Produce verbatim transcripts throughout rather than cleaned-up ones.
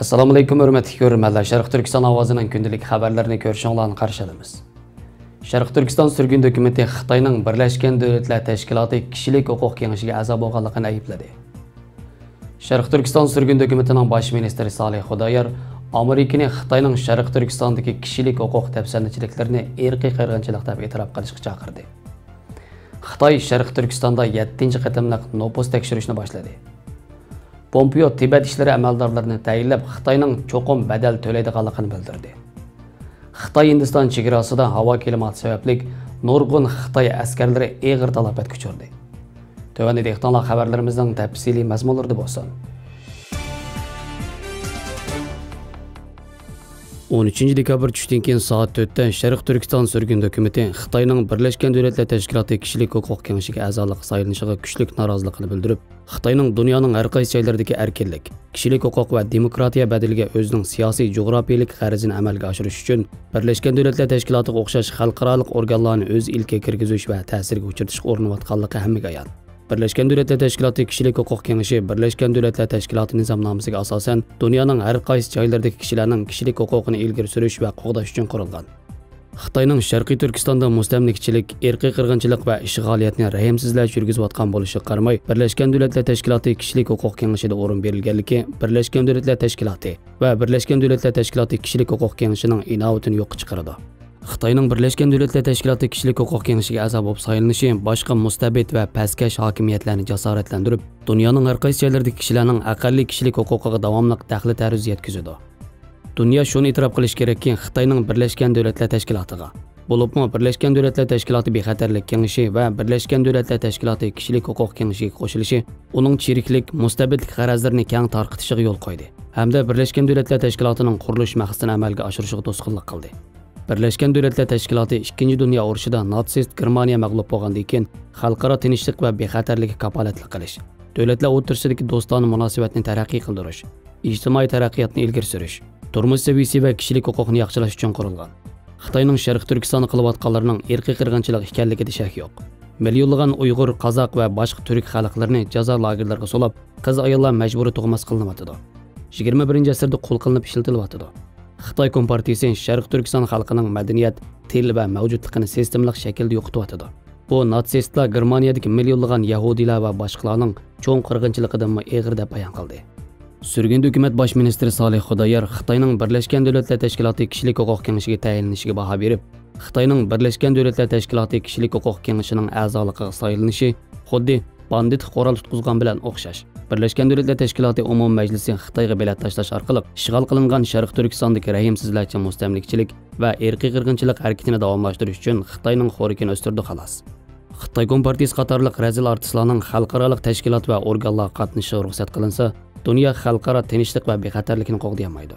ئەسسالامۇئەلەيكۇم، ھۆرمەتلىك كۆرۈرمەنلەر. شەرقىي تۈركىستان ئاۋازىنىڭ كۈندىلىك خەۋەرلىرىنى كۆرۈشۈڭلارنى قارشى ئالىمىز. شەرقىي تۈركىستان سۈرگۈن ھۆكۈمىتى خىتاينىڭ بىرلەشكەن دۆلەتلەر تەشكىلاتى كىشىلىك ھوقۇق كېڭىشىگە ئەزا بولغانلىقىنى ئەيىبلىدى. شەرقىي تۈركىستان سۈرگۈن ھۆكۈمىتىنىڭ باش مىنىستىرى سالىھ خۇدايار ئامېرىكىنى خىتاينىڭ شەرقىي تۈركىستاندىكى كىشىلىك ھوقۇق دەپسەندىچىلىكلىرىنى ئىرقىي قىرغىنچىلىق دەپ ئېتىراپ قىلىشقا چاقىردى. خىتاي شەرقىي تۈركىستاندا يەتتىنچى قېتىملىق نوپۇس تەكشۈرۈشنى باشلىدى. پومپېئو تىبەت ئىشلىرى ئەمەلدارلىرىنى تەيىنلەپ، خىتاينىڭ چوقۇم بەدەل تۆلەيدىغانلىقىنى بىلدۈردى. خىتاي ھىندىستان چېگراسىدا ھاۋا كىلىماتى سەۋەبلىك نۇرغۇن خىتاي ئەسكەرلىرى ئېغىر تالاپەتكە ئۇچرىدى. تۆۋەندە دىققىتىڭلار خەۋەرلىرىمىزنىڭ تەپسىلىي مەزمۇنلىرىدا بولسۇن. ئون ئۈچىنچى دېكابىر چۈشتىن كېيىن سائەت تۆتتە شەرقىي تۈركىستان سۈرگۈن ھۆكۈمىتى خىتاينىڭ بىرلەشكەن دۆلەتلەر تەشكىلاتى كىشىلىك ھوقۇق كېڭىشىگە ئەزالىققا سايلىنىشىغا كۈچلۈك نارازىلىقىنى بىلدۈرۈپ، خىتاينىڭ دۇنيانىڭ ھەر قايسى جايلىرىدىكى ئەركىنلىك، كىشىلىك ھوقۇق ۋە دېموكراتىيە بەدىلىگە ئۆزىنىڭ سىياسىي جۇغراپىيەلىك غەرىزىنى ئەمەلگە ئاشۇرۇش ئۈچۈن، بىرلەشكەن دۆلەتلەر تەشكىلاتىغا ئوخشاش خەلقئارالىق ئورگانلارنى ئۆز ئىلكىگە كىرگۈزۈش ۋە تەسىرگە ئۇچرىتىشقا ئۇرۇنۇۋاتقانلىقى ھەممىگە ئايان. بىرلەشكەن دۆلەتلەر تەشكىلاتى كىشىلىك ھوقۇق كېڭىشى بىرلەشكەن دۆلەتلەر تەشكىلاتى نىزامنامىسىگە ئاساسەن، دۇنيانىڭ ھەر قايسى جايلىرىدىكى كىشىلەرنىڭ كىشىلىك ھوقۇقىنى ئىلگىرى سۈرۈش ۋە قوغداش ئۈچۈن قۇرۇلغان. خىتاينىڭ شەرقىي تۈركىستاندا مۇستەملىكىچىلىك، ئىرقىي قىرغىنچىلىق ۋە ئىشغالىيەتنى رەھىمسىزلەرچە يۈرگۈزۈۋاتقان بولۇشىغا قارىماي، بىرلەشكەن دۆلەتلەر تەشكىلاتى كىشىلىك ھوقۇق كېڭىشىدە ئورۇن بېرىلگەنلىكى، بىرلەشكەن دۆلەتلەر تەشكىلاتى ۋە بىرلەشكەن دۆلەتلەر تەشكىلاتى كىشىلىك ھوقۇق كېڭىشىنىڭ ئىناۋىتىنى يوققا چىقىرىدۇ. خىتاينىڭ بىرلەشكەن دۆلەتلەر تەشكىلاتى كىشىلىك ھوقۇق كېڭىشىگە ئەزا بولۇپ سايلىنىشى باشقا مۇستەبىت ۋە پەسكەش ھاكىمىيەتلەرنى جاسارەتلەندۈرۈپ، دۇنيانىڭ ھەر قايسى جايلىرىدىكى كىشىلەرنىڭ ئەقەللىي كىشىلىك ھوقۇقىغا داۋاملىق دەخلى تەرۇز يەتكۈزىدۇ. دۇنيا شۇنى ئېتىراپ قىلىشى كېرەككى، خىتاينىڭ بىرلەشكەن دۆلەتلەر تەشكىلاتىغا، بولۇپمۇ بىرلەشكەن دۆلەتلەر تەشكىلاتى بىخەتەرلىك كېڭىشى ۋە بىرلەشكەن دۆلەتلەر تەشكىلاتى كىشىلىك ھوقۇق كېڭىشىگە قوشۇلۇشى ئۇنىڭ چىرىكلىك، مۇستەبىتلىك غەرەزلىرىنى كەڭ تارقىتىشىغا يول قويدى ھەمدە بىرلەشكەن دۆلەتلەر تەشكىلاتىنىڭ قۇرۇلۇش مەقسىتىنى ئەمەلگە ئاشۇرۇشىغا توسقۇنلۇق قىلدى. بىرلەشكەن دۆلەتلەر تەشكىلاتى ئىككىنچى دۇنيا ئۇرۇشىدا ناتسىست گېرمانىيە مەغلۇپ بولغاندىن كېيىن، خەلقئارا تىنچلىق ۋە بىخەتەرلىككە كاپالەتلىك قىلىش، دۆلەتلەر ئوتتۇرىسىدىكى دوستانە مۇناسىۋەتنى تەرەققىي قىلدۇرۇش، ئىجتىمائىي تەرەققىياتنى ئىلگىرى سۈرۈش، تۇرمۇش سەۋىيىسى ۋە كىشىلىك ھوقۇقنى ياخشىلاش ئۈچۈن قۇرۇلغان. خىتاينىڭ شەرقىي تۈركىستاندا قىلىۋاتقانلىرىنىڭ ئىرقىي قىرغىنچىلىق ئىكەنلىكىدە شەك يوق. مىليونلىغان ئۇيغۇر، قازاق ۋە باشقا تۈرك خەلقلىرىنى جازا لاگېرلىرىغا سولاپ، قىز-ئاياللار مەجبۇرىي تۇغماس قىلىنىۋاتىدۇ. يىگىرمە بىرىنچى ئەسىردە قۇل قىلىنىپ ئىشلىتىلىۋاتىدۇ. خىتاي كومپارتىيىسى شەرقىي تۈركىستان خەلقىنىڭ مەدەنىيەت، تىل ۋە مەۋجۇتلۇقىنى سىستېمىلىق شەكىلدە يوقىتىۋاتىدۇ. بۇ ناتسىستلار گېرمانىيەدىكى مىليونلىغان يەھۇدىيلار ۋە باشقىلارنىڭ چوڭ قىرغىنچىلىقىدىنمۇ ئېغىر دەپ بايان قىلدى. سۈرگۈندە ھۆكۈمەت باش مىنىستىرى سالىھ خۇدايار خىتاينىڭ بىرلەشكەن دۆلەتلەر تەشكىلاتى كىشىلىك ھوقۇق كېڭىشىگە تەيىنلىنىشىگە باھا بېرىپ، خىتاينىڭ بىرلەشكەن دۆلەتلەر تەشكىلاتى كىشىلىك ھوقۇق كېڭىشىنىڭ ئەزالىقىغا سايلىنىشى خۇددى باندىتقا قورال تۇتقۇزغان بىلەن ئوخشاش. بىرلەشكەن دۆلەتلەر تەشكىلاتى ئومۇمىي مەجلىسى خىتايغا بېلەت تاشلاش ئارقىلىق ئىشغال قىلىنغان شەرقىي تۈركىستاندىكى رەھىمسىزلەرچە مۇستەملىكىچىلىك ۋە ئىرقىي قىرغىنچىلىق ھەرىكىتىنى داۋاملاشتۇرۇش ئۈچۈن خىتاينىڭ خورىكىنى ئۆستۈرىدۇ، خالاس. خىتاي كومپارتىيىسى قاتارلىق رەزىل ئارتىسلارنىڭ خەلقئارالىق تەشكىلات ۋە ئورگانلارغا قاتنىشىشىغا رۇخسەت قىلىنسا، دۇنيا خەلقئارا تىنچلىق ۋە بىخەتەرلىكنى قوغدىيالمايدۇ.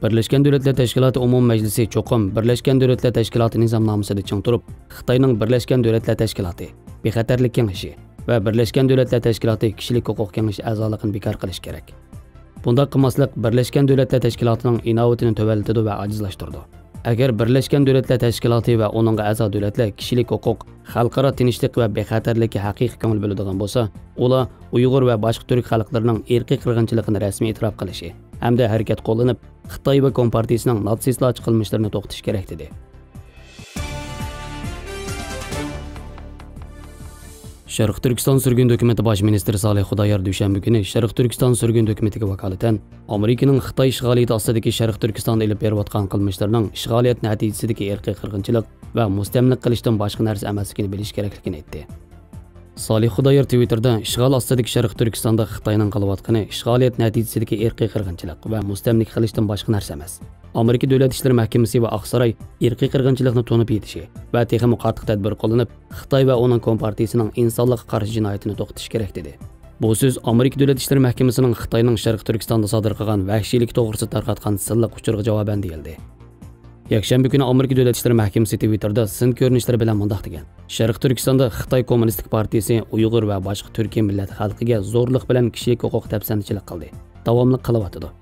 بىرلەشكەن دۆلەتلەر تەشكىلاتى ئومۇمىي مەجلىسى چوقۇم بىرلەشكەن دۆلەتلەر تەشكىلاتى نىزامنامىسىدا چىڭ تۇرۇپ، خىتاينىڭ بىرلەشكەن دۆلەتلەر تەشكىلاتى، بىخەتەرلىك كېڭىشى ۋە بىرلەشكەن دۆلەتلەر تەشكىلاتى كىشىلىك ھوقۇق كېڭىشى ئەزالىقىنى بىكار قىلىشى كېرەك. بۇنداق قىلماسلىق بىرلەشكەن دۆلەتلەر تەشكىلاتىنىڭ ئىناۋىتىنى تۆۋەنلىتىدۇ ۋە ئاجىزلاشتۇرىدۇ. ئەگەر بىرلەشكەن دۆلەتلەر تەشكىلاتى ۋە ئۇنىڭغا ئەزا دۆلەتلەر كىشىلىك ھوقۇق، خەلقئارا تىنچلىق ۋە بىخەتەرلىككە ھەقىقىي كۆڭۈل بۆلىدىغان بولسا، ئۇلار ئۇيغۇر ۋە باشقا تۈرك خەلقلىرىنىڭ ئىرقىي قىرغىنچىلىقىنى رەسمىي ئېتىراپ قىلىشى ھەمدە ھەرىكەت قوللىنىپ، خىتاي ۋە كومپارتىيىسىنىڭ ناتسىستلارچە قىلمىشلىرىنى توختىتىشى كېرەك، دېدى. شەرقىي تۈركىستان سۈرگۈندە ھۆكۈمىتى باش مىنىستىرى سالىھ خۇدايار دۈشەنبە كۈنى شەرقىي تۈركىستان سۈرگۈندە ھۆكۈمىتىگە ۋاكالىتەن ئامېرىكىنىڭ خىتاي ئىشغالىيىتى ئاستىدىكى شەرقىي تۈركىستاندا ئېلىپ بېرىۋاتقان قىلمىشلىرىنىڭ ئىشغالىيەت نەتىجىسىدىكى ئىرقىي قىرغىنچىلىق ۋە مۇستەملىكە قىلىشتىن باشقا نەرسە ئەمەسلىكىنى بىلىش كېرەكلىكىنى ئېيتتى. سالىھ خۇدايار تىۋىتتېردا ئىشغال ئاستىدىكى شەرقىي تۈركىستاندا خىتاينىڭ قىلىۋاتقىنى ئىشغالىيەت نەتىجىسىدىكى ئىرقىي قىرغىنچىلىق ۋە مۇستەملىكە قىلىشتىن باشقا نەرسە ئەمەس. ئامېرىكا دۆلەت ئىشلىرى مەھكىمىسى ۋە ئاقساراي ئىرقىي قىرغىنچىلىقنى تونۇپ يېتىشى ۋە تېخىمۇ قاتتىق تەدبىر قوللىنىپ، خىتاي ۋە ئۇنىڭ كومپارتىيىسىنىڭ ئىنسانلىققا قارشى جىنايىتىنى توختىتىشى كېرەك، دېدى. بۇ سۆز ئامېرىكا دۆلەت ئىشلىرى مەھكىمىسىنىڭ خىتاينىڭ شەرقىي تۈركىستاندا سادىر قىلغان ۋەھشىيلىكى توغرىسىدا تارقاتقان سىنلىق ئۇچۇرىغا جاۋابەن دېيىلدى. يەكشەنبە كۈنى ئامېرىكا دۆلەت ئىشلىرى مەھكىمىسى تىۋىتتېردا سىن كۆرۈنۈشلىرى بىلەن مۇنداق دېگەن: شەرقىي تۈركىستاندا خىتاي كوممۇنىستىك پارتىيىسى ئۇيغۇر ۋە باشقا تۈركىي مىللەت خەلقىگە زورلۇق بىلەن كىشىلىك ھوقۇق دەپسەندىچىلىك قىلدى، داۋاملىق قىلىۋاتىدۇ.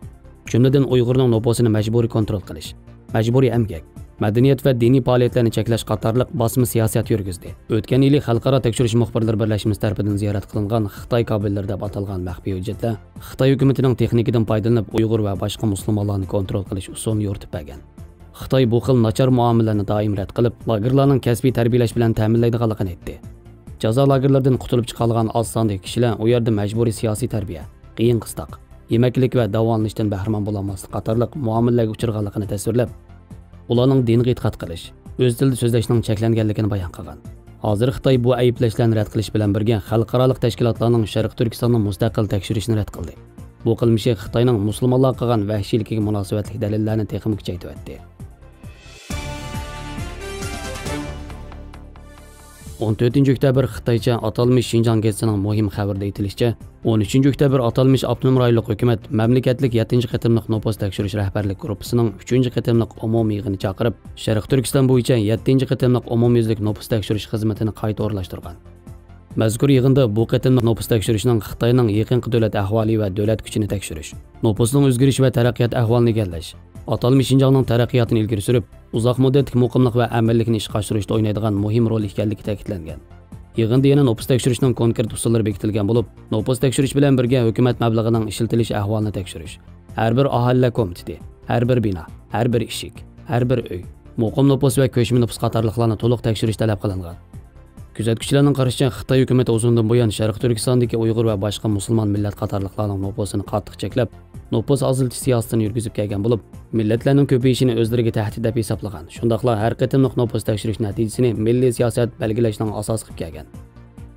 جۈملىدىن ئۇيغۇرنىڭ نوپۇسىنى مەجبۇرىي كونترول قىلىش، مەجبۇرىي ئەمگەك، مەدەنىيەت ۋە دىنىي پائالىيەتلەرنى چەكلەش قاتارلىق باسما سىياسەت يۈرگۈزدى. ئۆتكەن يىلى خەلقئارا تەكشۈرۈش مۇخبىرلىرى بىرلەشمىسى تەرىپىدىن زىيارەت قىلىنغان خىتاي كابىللىرى دەپ ئاتالغان مەخپىي ھۆججەتلەر خىتاي ھۆكۈمىتىنىڭ تېخنىكىدىن پايدىلىنىپ، ئۇيغۇر ۋە باشقا مۇسۇلمانلارنى كونترول قىلىش ئۇسۇلىنى يورۇتۇپ بەرگەن. خىتاي بۇ خىل ناچار مۇئامىلىلەرنى دائىم رەت قىلىپ، لاگېرلارنىڭ كەسپىي تەربىيەلەش بىلەن تەمىنلەيدىغانلىقىنى ئېيتتى. جازا لاگېرلىرىدىن قۇتۇلۇپ چىقالىغان ئاز ساندىكى كىشىلەر ئۇ يەردە مەجبۇرىي سىياسىي تەربىيە، قىيىن قىستاق، يېمەكلىك ۋە داۋالىنىشتىن بەھرىمەن بولالماسلىق قاتارلىق مۇئامىلىلەرگە ئۇچرىغانلىقىنى تەسۋىرلەپ، ئۇلارنىڭ دىنغا ئېتىقاد قىلىش، ئۆز تىلىدا سۆزلەشنىڭ چەكلەنگەنلىكىنى بايان قىلغان. ھازىر خىتاي بۇ ئەيىبلەشلەرنى رەت قىلىش بىلەن بىرگە، خەلقئارالىق تەشكىلاتلارنىڭ شەرقىي تۈركىستاننى مۇستەقىل تەكشۈرۈشىنى رەت قىلدى. بۇ قىلمىشى خىتاينىڭ مۇسۇلمانلارغا قىلغان ۋەھشىيلىكىگە مۇناسىۋەتلىك دەلىللەرنى تېخىمۇ كۈچەيتىۋەتتى. ئون تۆتىنچى ئۆكتەبىر خىتايچە ئاتالمىش شىنجاڭ گېزىتىنىڭ مۇھىم خەۋىرىدە ئېيتىلىشىچە، ئون ئۈچىنچى ئۆكتەبىر ئاتالمىش ئاپتونوم رايونلۇق ھۆكۈمەت مەملىكەتلىك يەتتىنچى قېتىملىق نوپۇس تەكشۈرۈش رەھبەرلىك گۇرۇپپىسىنىڭ ئۈچىنچى قېتىملىق ئومۇمىي يىغىنى چاقىرىپ، شەرقىي تۈركىستان بويىچە يەتتىنچى قېتىملىق ئومۇميۈزلۈك نوپۇس تەكشۈرۈش خىزمىتىنى قايتا ئورۇنلاشتۇرغان. مەزكۇر يىغىندا بۇ قېتىملىق نوپۇس تەكشۈرۈشنىڭ خىتاينىڭ يېقىنقى دۆلەت ئەھۋالى ۋە دۆلەت كۈچىنى تەكشۈرۈش، نوپۇسنىڭ ئۆزگىرىش ۋە تەرەققىيات ئەھۋالىنى ئىگىلەش، ئاتالمىش شىنجاڭنىڭ تەرەققىياتىنى ئىلگىرى سۈرۈپ، ئۇزاق مۇددەتلىك مۇقىملىق ۋە ئەمىنلىكنى ئىشقا ئاشۇرۇشتا ئوينايدىغان مۇھىم رول ئىكەنلىكى تەكىتلەنگەن. يىغىندا يەنە نوپۇس تەكشۈرۈشنىڭ كونكرېت ئۇسۇللىرى بېكىتىلگەن بولۇپ، نوپۇس تەكشۈرۈش بىلەن بىرگە ھۆكۈمەت مەبلىغىنىڭ ئىشلىتىلىش ئەھۋالىنى تەكشۈرۈش، ھەر بىر ئاھالىلەر كومىتېتى، ھەر بىر بىنا، ھەر بىر ئىشىك، ھەر بىر ئۆي، مۇقىم نوپۇس ۋە كۆچمە نوپۇس قاتارلىقلارنى تولۇق تەكشۈرۈش تەلەپ قىلىنغان. كۆزەتكۈچىلەرنىڭ قارىشىچە، خىتاي ھۆكۈمىتى ئۇزۇندىن بۇيان شەرقىي تۈركىستاندىكى ئۇيغۇر ۋە باشقا مۇسۇلمان مىللەت قاتارلىقلارنىڭ نوپۇسىنى قاتتىق چەكلەپ، نوپۇس ئازلىتىش سىياسىتىنى يۈرگۈزۈپ كەلگەن بولۇپ، مىللەتلەرنىڭ كۆپىيىشىنى ئۆزلىرىگە تەھدىت دەپ ھېسابلىغان، شۇنداقلا ھەر قېتىملىق نوپۇس تەكشۈرۈش نەتىجىسىنى مىللىي سىياسەت بەلگىلەشنىڭ ئاساسى قىلىپ كەلگەن.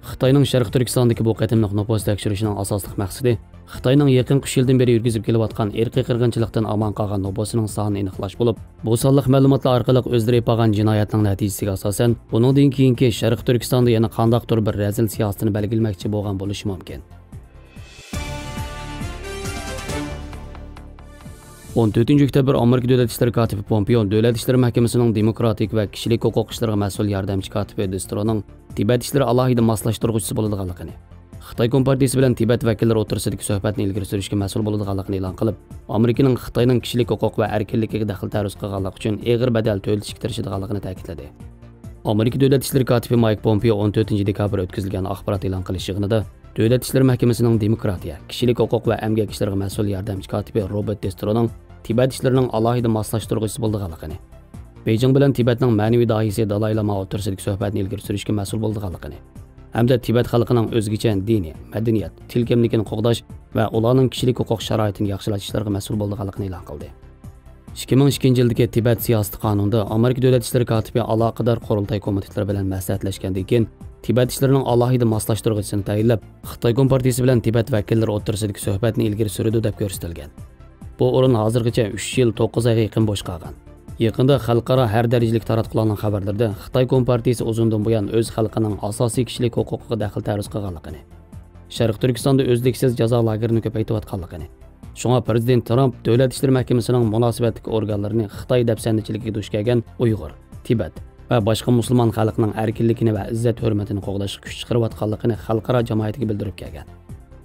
خىتاينىڭ شەرقىي تۈركىستاندىكى بۇ قېتىملىق نوپۇس تەكشۈرۈشىنىڭ ئاساسلىق مەقسىتى خىتاينىڭ يېقىنقى ئۈچ يىلدىن بېرى يۈرگۈزۈپ كېلىۋاتقان ئىرقىي قىرغىنچىلىقتىن ئامان قالغان نوپۇسىنىڭ سانىنى ئېنىقلاش بولۇپ، بۇ سانلىق مەلۇماتلار ئارقىلىق ئۆزلىرى ئېلىپ بارغان جىنايەتنىڭ نەتىجىسىگە ئاساسەن، بۇنىڭدىن كېيىنكى شەرقىي تۈركىستاندا يەنە قانداقتۇر بىر رەزىل سىياسىتىنى بەلگىلىمەكچى بولغان بولۇشى مۇمكىن. ئون تۆتىنچى ئۆكتەبىر ئامېرىكا دۆلەت ئىشلىرى كاتىپى پومپېئو دۆلەت ئىشلىرى مەھكىمىسىنىڭ دېموكراتىك ۋە كىشىلىك ھوقۇق ئىشلىرىغا مەسئۇل ياردەمچى كاتىپى دېسترونىڭ تىبەت ئىشلىرى ئالاھىدە ماسلاشتۇرغۇچىسى بولىدىغانلىقىنى، خىتاي كومپارتىيىسى بىلەن تىبەت ۋەكىللىرى ئوتتۇرىسىدىكى سۆھبەتنى ئىلگىرى سۈرۈشكە مەسئۇل بولىدىغانلىقىنى ئېلان قىلىپ، ئامېرىكىنىڭ خىتاينىڭ كىشىلىك ھوقۇق ۋە ئەركىنلىكىگە دەخلى تەرۇز قىلغانلىقى ئۈچۈن ئېغىر بەدەل تۆلىتىشكە تىرىشىدىغانلىقىنى تەكىتلىدى. ئامېرىكا دۆلەت ئىشلىرى كاتىپى مايك پومپېئو ئون تۆتىنچى دېكابىر ئۆتكۈزۈلگەن ئاخبارات ئېلان قىلىش يىغىنىدا دۆلەت ئىشلىرى مەھكىمىسىنىڭ دېموكراتىيە، كىشىلىك ھوقۇق ۋە ئەمگەك ئىشلىرىغا مەسئۇل ياردەمچى كاتىپى روبېرت دېسترونىڭ تىبەت ئىشلىرىنىڭ ئالاھىدە ماسلاشتۇرغۇچىسى بولىدىغانلىقىنى، بېيجىڭ بىلەن تىبەتنىڭ مەنىۋى داھىيسى دالاي لاما ئوتتۇرىسىدىكى سۆھبەتنى ئىلگىرى سۈرۈشكە مەسئۇل بولىدىغانلىقىنى ھەمدە تىبەت خەلقىنىڭ ئۆزگىچە دىنىي، مەدەنىيەت، تىل كىملىكىنى قوغداش ۋە ئۇلارنىڭ كىشىلىك ھوقۇق شارائىتىنى ياخشىلاش ئىشلىرىغا مەسئۇل بولىدىغانلىقىنى ئېلان قىلدى. ئىككى مىڭ ئىككىنچى يىلدىكى تىبەت سىياسىتى قانۇنىدا ئامېرىكا دۆلەت ئىشلىرى كاتىپى ئالاقىدار قۇرۇلتاي كومىتېتلىرى بىلەن مەسلىھەتلەشكەندىن كېيىن، تىبەت ئىشلىرىنىڭ ئالاھىدە ماسلاشتۇرغۇچىسىنى تەيىنلەپ، خىتاي كومپارتىيىسى بىلەن تىبەت ۋەكىللىرى ئوتتۇرىسىدىكى سۆھبەتنى ئىلگىرى سۈرىدۇ دەپ كۆرسىتىلگەن. بۇ ئورۇن ھازىرغىچە ئۈچ يىل توققۇز ئايغا يېقىن بوش قالغان. يېقىندا خەلقئارا ھەر دەرىجىلىك تاراتقۇلارنىڭ خەۋەرلىرىدە خىتاي كومپارتىيىسى ئۇزۇندىن بۇيان ئۆز خەلقىنىڭ ئاساسىي كىشىلىك ھوقۇقىغا دەخلى تەرۇز قىلغانلىقىنى، شەرقىي تۈركىستاندا ئۈزلۈكسىز جازا لاگېرىنى كۆپەيتىۋاتقانلىقىنى، شۇڭا پىرېزىدېنت ترامپ دۆلەت ئىشلىرى مەھكىمىسىنىڭ مۇناسىۋەتلىك ئورگانلىرىنى خىتاي دەپسەندىچىلىكىگە دۇچ كەلگەن ئۇيغۇر، تىبەت ۋە باشقا مۇسۇلمان خەلقنىڭ ئەركىنلىكىنى ۋە ئىززەت-ھۆرمىتىنى قوغداشقا كۈچ چىقىرىۋاتقانلىقىنى خەلقئارا جامائەتكە بىلدۈرۈپ كەلگەن.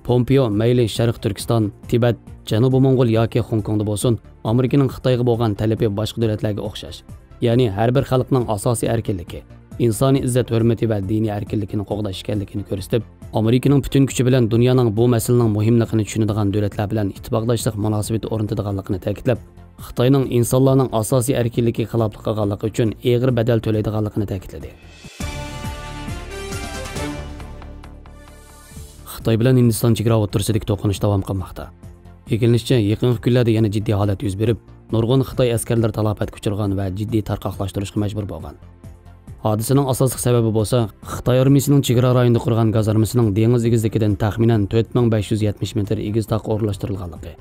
پومپېئو مەيلى شەرقىي تۈركىستان، تىبەت، جەنۇبىي موڭغۇل ياكى خوڭكوڭدا بولسۇن، ئامېرىكىنىڭ خىتايغا بولغان تەلىپى باشقا دۆلەتلەرگە ئوخشاش. يەنى ھەر بىر خەلقنىڭ ئاساسىي ئەركىنلىكى، ئىنسانىي ئىززەت-ھۆرمىتى ۋە دىنىي ئەركىنلىكىنى قوغداش ئىكەنلىكىنى كۆرسىتىپ، ئامېرىكىنىڭ پۈتۈن كۈچى بىلەن دۇنيانىڭ بۇ مەسىلىنىڭ مۇھىملىقىنى چۈشىنىدىغان دۆلەتلەر بىلەن ئىتتىپاقداشلىق مۇناسىۋىتى ئورنىتىدىغانلىقىنى تەكىتلەپ، خىتاينىڭ ئىنسانلارنىڭ ئاساسىي ئەركىنلىكىگە خىلاپلىق قىلغانلىقى ئۈچۈن ئېغىر بەدەل تۆلەيدىغانلىقىنى تەكىتلىدى. خىتاي بىلەن ھىندىستان چېگرا ئوتتۇرىسىدىكى توقۇنۇش داۋام قىلماقتا. ئىگىلىنىشىچە، يېقىنقى كۈنلەردە يەنە جىددىي ھالەت يۈز بېرىپ، نۇرغۇن خىتاي ئەسكەرلىرى تالاپەتكە ئۇچرىغان ۋە جىددىي تارقاقلاشتۇرۇشقا مەجبۇر بولغان. ھادىسىنىڭ ئاساسلىق سەۋەبى بولسا، خىتاي ئارمىيىسىنىڭ چېگرا رايونىدا قۇرغان گازارمىسىنىڭ دېڭىز ئېگىزلىكىدىن تەخمىنەن تۆت مىڭ بەش يۈز يەتمىش مېتىر ئېگىز تاغقا ئورۇنلاشتۇرۇلغانلىقى.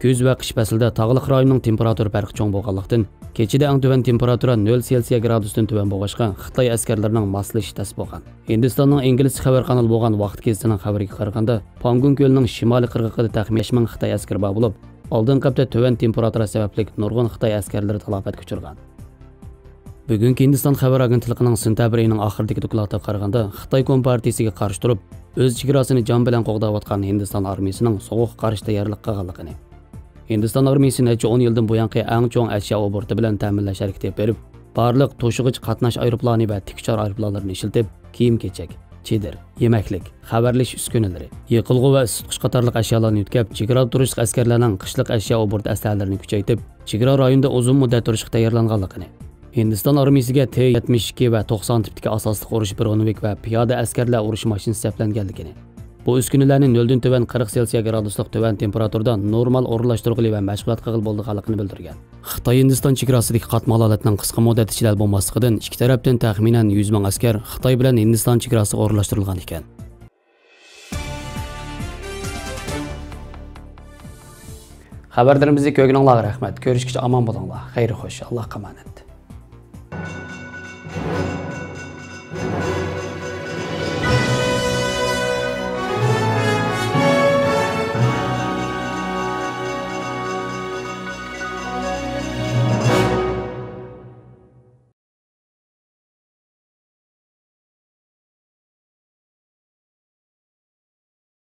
كۈز ۋە قىش پەسلىدە تاغلىق رايوننىڭ تېمپېراتۇرا پەرقى چوڭ بولغانلىقتىن، كېچىدە ئەڭ تۆۋەن تېمپېراتۇرا نۆل سېلسىيە گرادۇستىن تۆۋەن بولغاچقا، خىتاي ئەسكەرلىرىنىڭ ماسلىشىشى تەس بولغان. ھىندىستاننىڭ ئىنگلىزچە خەۋەر قانىلى بولغان ۋاقىت گېزىتىنىڭ خەۋىرىگە قارىغاندا، پانگۇن كۆلىنىڭ شىمالىي قىرغىقىدا تەخمىنەن بەش مىڭ خىتاي ئەسكىرى بار بولۇپ، ئالدىنقى ھەپتە تۆۋەن تېمپېراتۇرا سەۋەبلىك نۇرغۇن خىتاي ئەسكەرلىرى تالاپەتكە ئۇچرىغان. بۈگۈنكى ھىندىستان خەۋەر ئاگېنتلىقىنىڭ سېنتەبىر ئېيىنىڭ ئاخىرىدىكى دوكلاتىغا قارىغاندا، خىتاي كومپارتىيىسىگە قارشى تۇرۇپ، ئۆز چېگراسىنى جان بىلەن قوغداۋاتقان ھىندىستان ئارمىيىسىنىڭ سوغۇققا قارشى تەييارلىق قىلغانلىقىنى، ھىندىستان ئارمىيىسى نەچچە ئون يىلدىن بۇيانقى ئەڭ چوڭ ئەشيا ئوبوروتى بىلەن تەمىنلەش ھەرىكىتى ئېلىپ بېرىپ، بارلىق توشۇغۇچ قاتناش ئايروپىلانى ۋە تىكۇچار ئايروپىلانلىرىنى ئىشلىتىپ، كىيىم-كېچەك، چېدىر، يېمەكلىك، خەۋەرلىشىش ئۈسكۈنىلىرى، يېقىلغۇ ۋە ئىسسىتقۇچ قاتارلىق ئەشيالارنى يۆتكەپ، چېگرادا تۇرۇشلۇق ئەسكەرلەرنىڭ قىشلىق ئەشيا ئوبوروت ئەسلىھەلىرىنى كۈچەيتىپ، چېگرا رايونىدا ئۇزۇن مۇددەت تۇرۇشقا تەييارلانغانلىقىنى، ھىندىستان ئارمىيىسىگە تى يەتمىش ئىككى ۋە توقسان تىپتىكى ئاساسلىق ئۇرۇش برونېۋىك ۋە پىيادە ئەسكەرلەر ئۇرۇش ماشىنىسى سەپلەنگەنلىكىنى، بۇ ئۈسكۈنىلەرنى نۆلدىن تۆۋەن قىرىق سېلسىيە گرادۇسلۇق تۆۋەن تېمپېراتۇرىدا نورمال ئورۇنلاشتۇرغىلى ۋە مەشغۇلات قىلغىلى بولىدىغانلىقىنى بىلدۈرگەن. خىتاي ھىندىستان چېگراسىدىكى قاتمال ھالەتنىڭ قىسقا مۇددەت ئىچىدە ھەل بولماسلىقىدىن ئىككى تەرەپتىن تەخمىنەن يۈز مىڭ ئەسكەر خىتاي بىلەن ھىندىستان چېگراسىغا ئورۇنلاشتۇرۇلغان ئىكەن. خەۋەرلىرىمىزنى كۆرگىنىڭلارغا رەھمەت. كۆرۈشكىچە ئامان بولۇڭلار. خەير خوش. ئاللاھقا ئامانەت.